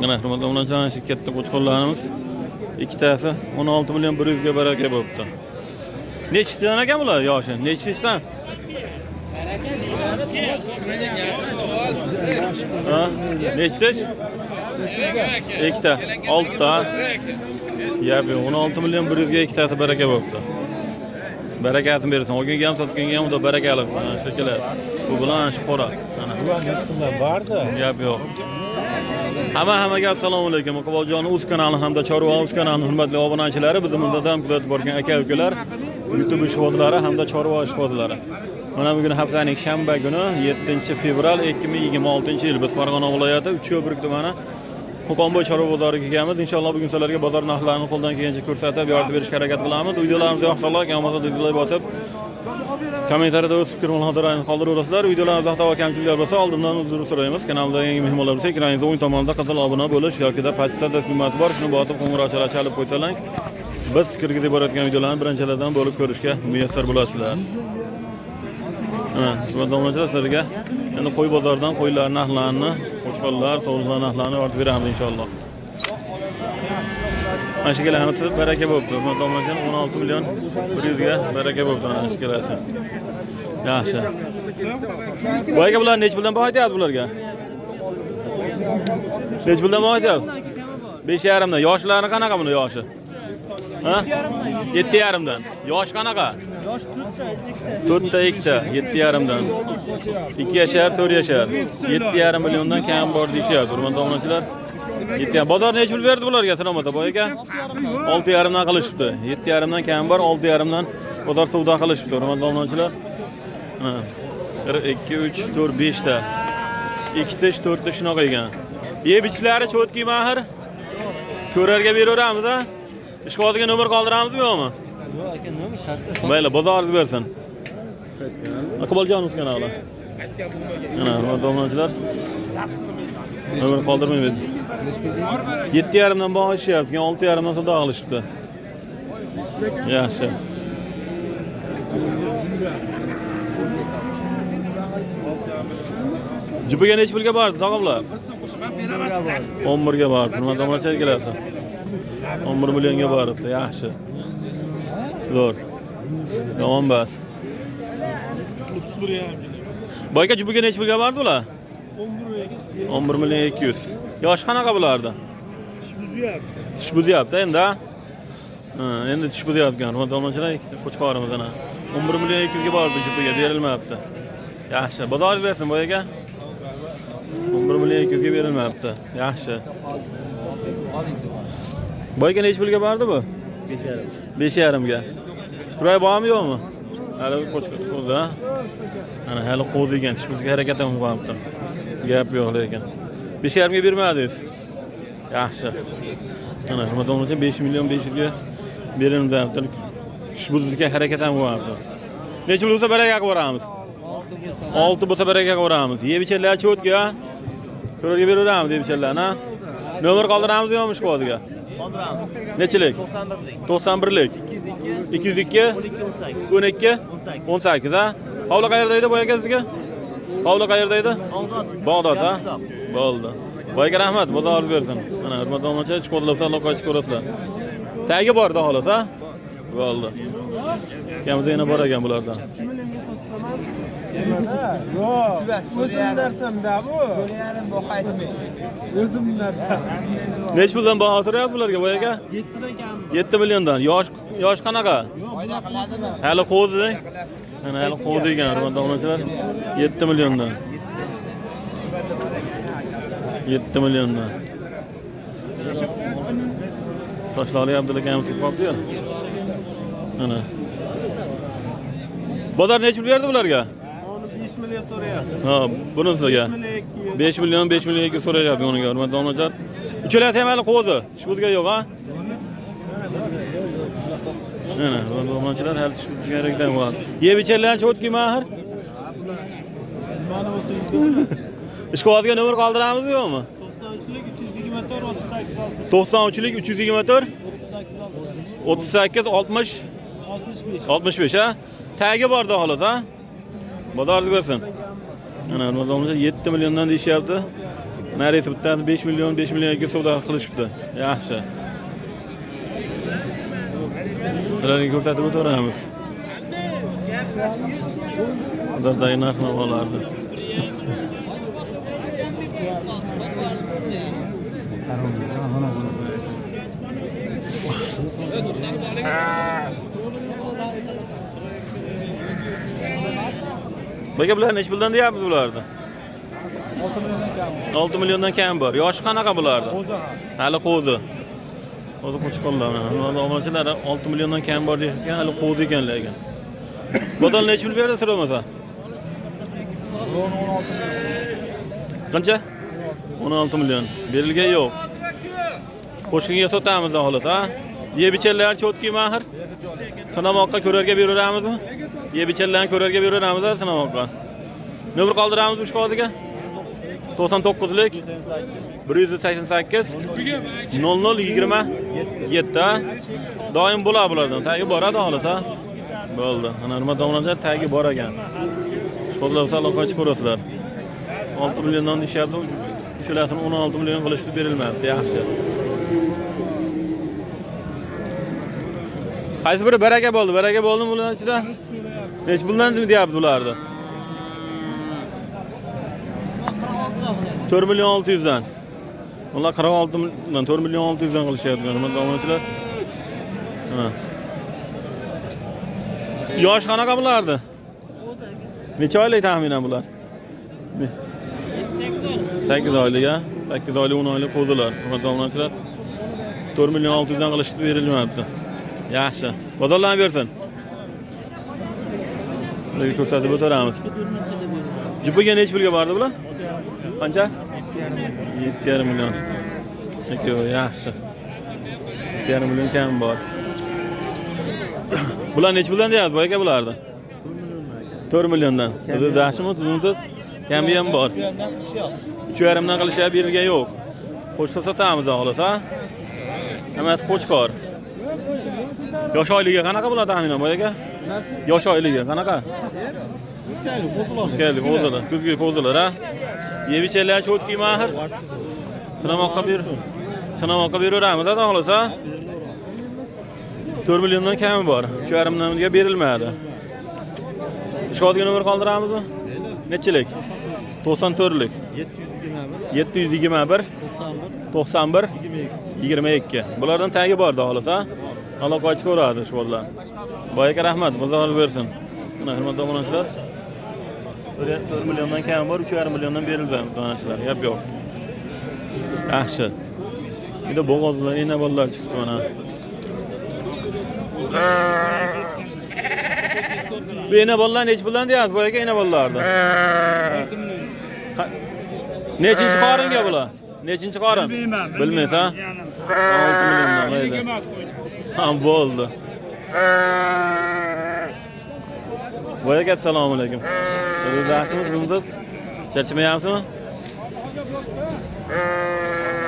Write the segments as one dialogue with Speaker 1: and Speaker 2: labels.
Speaker 1: Mana, hurmatli obunachilar, ana shu katta qo'chqorlarimiz ikkitasi 16 million 100 ga baraka bo'libdi. Nechtadan ekan bular yoshi? Nechtadan? Ha? Nechta? Ikkita. Oltita. Gap yo'q. 16 million 100 ga ikkitasi baraka bo'libdi. Barakasini bersin. Olganga ham, sotganga ham Xudo barakali qilsin. Ana shu keladi. Bu bilan shu qora. Ana.
Speaker 2: Bordi.
Speaker 1: Gap yo'q. Hammaga assalomu alaykum. Iqboljon o'z kanali hamda Chorva o'z kanalining hurmatli obunachilari, bizni muntazam kuzatib borgan aka ukalar, YouTube ishqibozlari hamda Chorva ishqibozlari. Mana bugun haftaning shanba kuni, 7 fevral 2026-yil biz Farg'ona viloyati Uchko'prik tumani Qo'qonboy chorva bozoriga kelganmiz. Inshaalloh bugun sizlarga bozor narxlarini qo'ldan kelgancha ko'rsatib, yoritib berishga harakat qilamiz. Videolarimiz yoqsa like, yoqmasa dislike bosib, kommentariyada o'z fikr mulohazalaringizni qoldiraverasizlar. Videolarimizda xato va kamchiliklar bo'lsa, oldindan uzr so'raymiz. Kanalda yangi mehmonlar bo'lsa, ekraningiz o'ng tomonida qizil obuna bo'lish yoki подписаться tugmasi bor. Shuni bosib qo'ng'iroqchalar chalib qo'ysalar, biz kirgizib borayotgan videolarni birinchilardan bo'lib ko'rishga muyassar bo'lasizlar. Mana, hurmatli obunachilar, sizlarga endi qo'y bozoridan qo'ylar narxlarini, qo'chqorlar, sovliqlar narxlarini yoritib beramiz inshaalloh. Mana shu ikkalasi baraka bo'libdi. Hurmatli obunachilar, 16 million 100 ga baraka bo'libdi mana shu ikkalasi. Yaxshi. Bu aka, bular nechi puldan baho aytyapti bularga? Nechi puldan baho aytyapti? 5,5 dan. Yoshlari qanaqa buni yoshi? Ha? 7,5 dan. Yosh qanaqa?
Speaker 3: Yosh to'rtta, ikkita.
Speaker 1: To'rtta, ikkita, 7,5 dan. 2 yashar, 4 yashar. 7,5 milliondan kam bor deyishyapti, hurmatli obunachilar. 7,5. Bozor nechi pul berdi bularga, Salomat boy aka? 6,5 dan qilishibdi. 7,5 dan kam bor, 6,5 dan bozor savdo qilishibdi, hurmatli obunachilar. Mana 1, 2, 3, 4, 5 ta. 2 tish, 4 tish shunaqa ekan. Yeb ichishlari чёткий mahir. Ko'rarga beraveramiz, a? Ishqibozga nomer qoldiramizmi, yo'qmi?
Speaker 3: Yo'q aka, nima shartda.
Speaker 1: Mayli, bozoringiz bersin. Iqboljon o'z kanali. Mana, hurmatli obunachilar. Nomer qoldirmaymiz. 7,5 dan baho ishyapti, keyin 6,5 dan savdo qilishibdi. Yaxshi. Jupiga nechi pulga bordi, tog'amlar? 11 ga bordi. Hurmatli obunachilar, kelasiz. 11 millionga boribdi, yaxshi. Zo'r. Yomon bas. Boyka, jupiga nechi pulga bordi ular? 11 million 200. Yoshi qanaqa bulardi?
Speaker 2: Tish buzyapti.
Speaker 1: Tish buzyapti endi, ha? Ha, endi tish buzyapti. Hurmatli obunachilar, ikkita qo'chqorimiz ana. 11 million 200 ga bordi jupiga, berilmayapti. Yaxshi. Bozor bersin, boy aka. 11 million 200 ga berilmayapti. Yaxshi. Boy aka, nechi pulga bordi bu?
Speaker 3: 5,5.
Speaker 1: 5,5 ga. Kuray bormi, yo'qmi? Hali qo'chqor qo'zi, ha? Ana hali qo'zi ekan, tish buzga harakat ham qilmabdi. Gap yo'q lekin. 5,5 ga bermadingiz. Yaxshi. Mana, hurmatli obunachilar, 5 million 500 ga berilmayapti. Tish buzga harakat ham qilmabdi. Necha pul bo'lsa baraka qilib yuboramiz. 6 bo'lsa baraka qilib yuboramiz. Yeb icharlar чёткий, ha? Ko'rarga beraveramiz yeb icharlarni, ha? Nomer qoldiramiz yo'qmi ishqibozga?
Speaker 3: Qoldiramiz.
Speaker 1: Nechilik?
Speaker 3: 91lik.
Speaker 1: 91lik.
Speaker 3: 202.
Speaker 1: 202.
Speaker 3: 12 18.
Speaker 1: 12.
Speaker 3: 18.
Speaker 1: 18, ha? Hovli qayerda edi, boy aka, sizga? Hovli qayerda edi?
Speaker 3: Bag'dod.
Speaker 1: Bag'dod, ha?
Speaker 3: Qishloq.
Speaker 1: Bo'ldi. Boy aka, rahmat, bozor bersin. Mana, hurmatli obunachilar, chiqib aloqa ko'rasizlar. Tagi bor, xolos, ha? Bo'ldi. Kamida yana bor ekan bulardan.
Speaker 2: Yo'q, o'zim narsamda bu. O'zim narsam.
Speaker 1: Nechi puldan baho so'rayapsiz bularga, boy aka?
Speaker 2: 7 dan kam.
Speaker 1: 7 milliondan. Yosh qanaqa? Hali qo'zi. Mana hali qo'zi ekan, hurmatli obunachilar. 7 milliondan. 7 milliondan. Toshloqli Abdulla akamiz kelib qolibdi-yu. Mana. Bozor nechi pul berdi bularga?
Speaker 2: Uni 5 million so'rayapti.
Speaker 1: Ha, bunisiga.
Speaker 2: 5 million
Speaker 1: 5 million, 5 million 2 so'rayapti uniga, hurmatli obunachilar. Uchalasi ham hali qo'zi. Tish buzga yo'q, ha? Mana, hurmatli obunachilar, hali tish buzga kerakdan bor. Yeb icharlar чёткий mahir.
Speaker 2: Mana bo'lsa.
Speaker 1: Ishqibozga nomer qoldiramizmi, yo'qmi?
Speaker 2: 93lik 324 38 60.
Speaker 1: 93lik 324
Speaker 2: 38
Speaker 1: 38 60
Speaker 2: 65.
Speaker 1: 65, ha? Tagi bor-da xolos, ha? Bozoringiz bersin. Mana, hurmatli obunachilar, 7 milliondan deyishyapti. Narisi bittasi 5 million, 5 million 2 savdo qilishibdi. Yaxshi. Sizlarga ko'rsatib o'taveramiz. Bozordagi narx-navolarni. Aka, bular nechi puldan deyapmiz bularni? 6 milliondan kam bor. Yoshi qanaqa bularni? Hali qo'zi. Qo'zi qo'chqorlar. Mana obunachilar 6 milliondan kam bor deyotgan, hali qo'zi ekan lekin. Bozor nechi pul berdi so'ramasa? Qancha? 16 million. Berilgan yo'q. Qo'shqinga sotamiz xolos, ha? Yeb ichanlar cho'tki mahir. Sinamoqqa ko'rarga beraveramizmi? Yeb ichanlarni ko'rarga beraveramiz, sinamoqqa. Nomer qoldiramiz ushqoziga. 99lik 188 00 27, ha? Doim bo'ladi bulardan. Tagi boradi xolos, ha? Bo'ldi. Ana hurmatli obunachilar, tagi bor ekan. Shkodlar aloqa chiqib ko'rasizlar. 6 milliondan deyishyapti. Uchalasini 16 million qilishdi, berilmayapti. Yaxshi. Qaysi biri baraka bo'ldi? Baraka bo'ldimi bular ichida? Nechi puldan deyapti bularni? 4 million 600 dan. Ular 46 milliondan 4 million 600 dan qilishyapti. Hurmatli obunachilar. Ha. Yosh qanaqa bulardi? Necha oylik taxminan bular? 8 oylik, ha? 8 oylik, 10 oylik qo'zilar. Hurmatli obunachilar. 4 million 600 dan qilishib berilmayapti. Yaxshi. Bozorlarni bersin. Ularga ko'rsatib o'taramiz. Jupiga necha pulga bordi bular? Qancha? 7,5 million. Chunki yaxshi. 7,5 million kam bor. Bular necha puldan deyapti boy aka bularni? 4 milliondan. O'zi yaxshimi, tuzumsiz? Kami ham bor. 3,5 dan qilishyapti, berilgan yo'q. Qo'shsa sotamiz xolos, ha? Hammasi qo'chqor. Yosh oyligi qanaqa bo'ladi taxminan boy aka? Yosh oyligi qanaqa? Keldi, qo'zilar, kuzgi qo'zilar, ha? Yeb ichanlar cho'tki mahir. Sinamoqqa ber. Sinamoqqa beraveramiz, xolos, ha? 4 milliondan kami bor. 3,5 dan berilmadi. Ishqozga nomer qoldiramizmi? Nechilik? 94lik. 721 91 22. Bulardan tagi bor, xolos, ha? Aloqa chiqaveradi shu bolalar. Boy aka rahmat, bozor bersin. Mana hurmatli obunachilar. 4 milliondan kam bor, 3,5 milliondan berilgan obunachilar. Gap yo'q. Yaxshi. Bir de bo'g'ozlar, ena bolalar chiqdi mana. Bu ena bolalar nechi puldan deyapsiz boy aka ena bolalarni? Nechinchi qoringa bular? Nechinchi qorin?
Speaker 2: Bilmayman.
Speaker 1: Bilmaysiz, ha? 6 milliondan mayli. Ha, bo'ldi. Boy aka, assalomu alaykum. Siz yaxshimisiz, tuzumsiz? Charchamayapsizmi?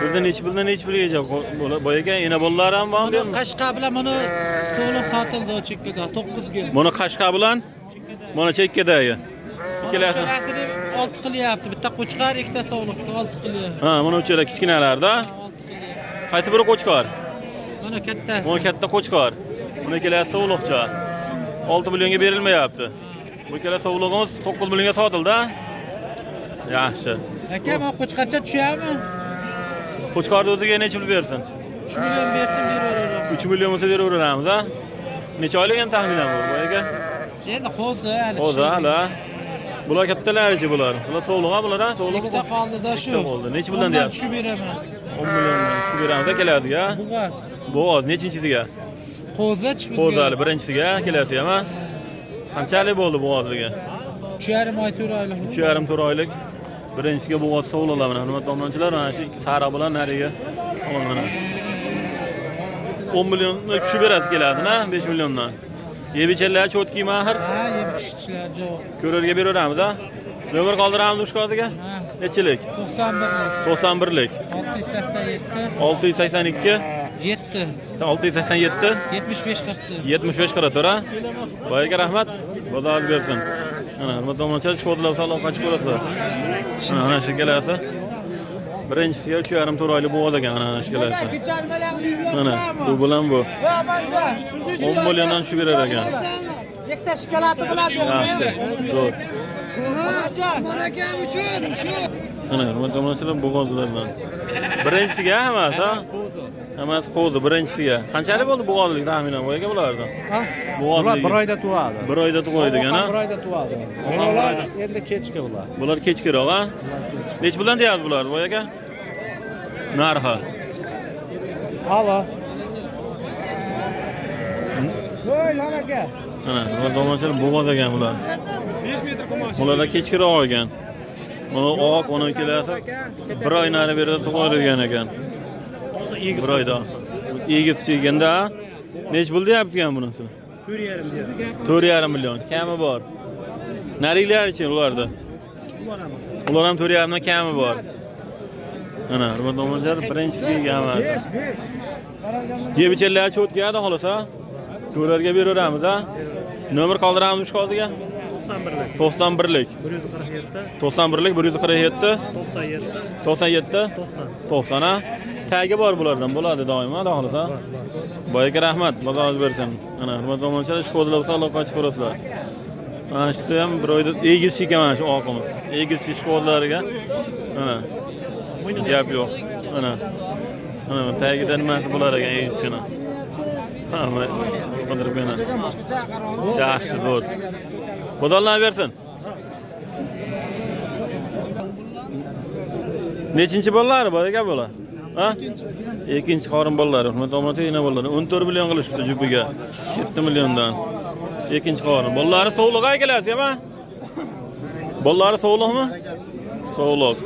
Speaker 1: Burada nechi puldan nechi pulgacha boy aka, ena bolalar ham bormi?
Speaker 4: Buni qashqa bilan buni so'liq sotildi o chekkada 9 ga.
Speaker 1: Buni qashqa bilan mana chekkadagi. Ikkalasi.
Speaker 4: Uchalasini 6 qilyapti. Bitta qo'chqor, ikkita sovliqni 6 qilyapti.
Speaker 1: Ha, mana uchala kichkinalarda.
Speaker 4: 6 qilyapti.
Speaker 1: Qaysi biri qo'chqor?
Speaker 4: Mana kattasi.
Speaker 1: Mana katta qo'chqor. Buni ikkalasi sovliqcha. 6 millionga berilmayapti. Bu ikkala sovlig'imiz 9 millionga sotildi, ha? Yaxshi.
Speaker 4: Aka, mana qo'chqorcha tushami?
Speaker 1: Qo'chqorni o'ziga necha pul bersin?
Speaker 4: 3 million bersin, beraveramiz.
Speaker 1: 3 million bo'lsa beraveramiz, ha? Necha oylik endi taxminan bu, boy aka?
Speaker 4: Endi qo'zi hali.
Speaker 1: Qo'zi hali, ha? Bular kattalarichi bular. Bular sovliq, ha bular, ha? Sovliq.
Speaker 4: Ikkita qoldi-da shu.
Speaker 1: Ikkita qoldi. Necha puldan deyapsiz?
Speaker 4: Tushib beraman.
Speaker 1: 10 milliondan tushib beramiz, keladiga.
Speaker 4: Bo'g'oz.
Speaker 1: Bo'g'oz nechinchisiga?
Speaker 4: Qo'zi tushib.
Speaker 1: Qo'zi hali birinchisiga, kelasiga, ha? Qanchalik bo'ldi bo'g'ozligi?
Speaker 4: 3,5 oy, 4 oylik.
Speaker 1: 3,5 4 oylik. Birinchisiga bo'g'oz sovliqlar mana hurmatli obunachilar, mana shu ikki sariq bilan nariga mana. 10 million tushib berasiz kelasini, 5 milliondan. Yeb ichanlar cho'tki mahir.
Speaker 4: Ha, yeb ichishlar javob.
Speaker 1: Ko'rarga beraveramiz, ha? Nomer qoldiramiz ushkoziga?
Speaker 4: Ha.
Speaker 1: Nechilik?
Speaker 4: 91lik.
Speaker 1: 91lik.
Speaker 4: 687
Speaker 1: 682
Speaker 4: 7
Speaker 1: 687
Speaker 4: 75 44.
Speaker 1: 75 44, ha? Boy aka rahmat. Bozor bersin. Mana hurmatli obunachilar, shkodlar aloqa chiqib ko'rasizlar. Mana shu kelasi. Birinchisiga 3,5 4 oylik bo'g'oz ekan, ana ishkalasi. Mana bu bilan bu. 10 milliondan tushib berar ekan.
Speaker 4: Ikkita shokoladi bilan.
Speaker 1: Yaxshi. Zo'r.
Speaker 4: Akam uchun shu.
Speaker 1: Mana hurmatli obunachilar, bo'g'ozlardan. Birinchisiga hammasi, ha? Hammasi qo'zi birinchisiga. Qanchalik bo'ldi bo'g'ozlik taxminan bu aka bulardan?
Speaker 5: Bular
Speaker 1: Bo'g'ozligi.
Speaker 5: bir oyda tug'adi.
Speaker 1: Bir oyda tug'aydigan, ha?
Speaker 5: Bir oyda tug'adi.
Speaker 1: Oqan
Speaker 5: Bular endi kechki ular.
Speaker 1: Bular kechkiroq, ha? Nechi puldan deyapti bular, boy aka? Narxi.
Speaker 5: Alo. Voy, aka.
Speaker 1: Mana, hurmatli obunachilar, bo'g'oz ekan bular. Bularda kechkiroq ekan. Mana oq, uni kelasi bir oy nari berida tug'adigan ekan. Bir oyda. Egiz cheganda nechi pul deyapti ekan bunisi? 4,5 million. Kami bor. Nariglar-chi ularda? Ular ham 4,5 dan kami bor. Mana, hurmatli obunachilar, birinchisiga hammasi. Yeb ichadilar cho'tkada xolos, ha? Ko'rarga beraveramiz, ha? Nomer qoldiramiz ishqoziga? 91lik. 91lik 147 97 90, ha? Tagi bor bulardan, bo'ladi doimo, xudo xohlasa. Boy aka rahmat, Xudo bersin. Ana, hurmatli obunachilar, ishqozlar bo'lsa aloqa chiqib ko'rasizlar. Mana shu ham bir oyda egizchi ekan mana shu oqimiz. Egizchi ishqozlariga. Mana. Gap yo'q. Mana. Mana tagida nimasi bo'lar ekan egizchini. Ha, qidirib yana. Yaxshi, zo'r. Xudo bersin. Nechinchi bolalari bor aka bular? Ha? Ikkinchi qorin bolalari. Hurmatli obunachilar, yana bolalari 14 million qilishibdi jupiga. 7 milliondan. Ikkinchi qorin. Bolalari sog'liq akalar, ha? Bolalari sog'liqmi? Sog'liq.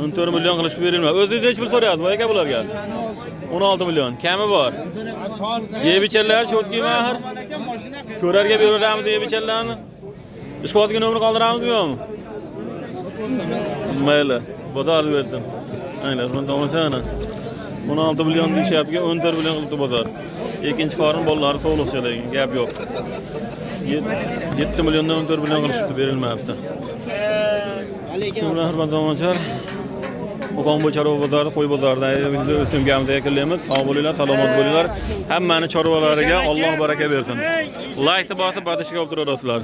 Speaker 1: 14 million qilishib berilmaydi. O'zingiz necha pul so'rayapsiz aka bularga? 16 million. Kami bor. Yeb ichadilar, cho'tki mahir. Ko'rarga beraveramiz yeb ichadilarni. Ishqibozga nomer qoldiramizmi yo'qmi? Mayli, bozor berdim. Aynen, hurmatli obunachilar, 16 million deyishyapti, 14 million qilibdi bozor. Ikkinchi qorin bolalari sog'liqcha lekin gap yo'q. 7 milliondan 14 million qilishibdi, berilmayapti. Shu bilan hurmatli obunachilar, Qo'qon chorva bozori, qo'y bozorida video o'simkamizda yakunlaymiz. Sog' bo'linglar, salomat bo'linglar. Hammani chorvalariga Alloh baraka bersin. Laykni bosib, batishga olib turaverasizlar.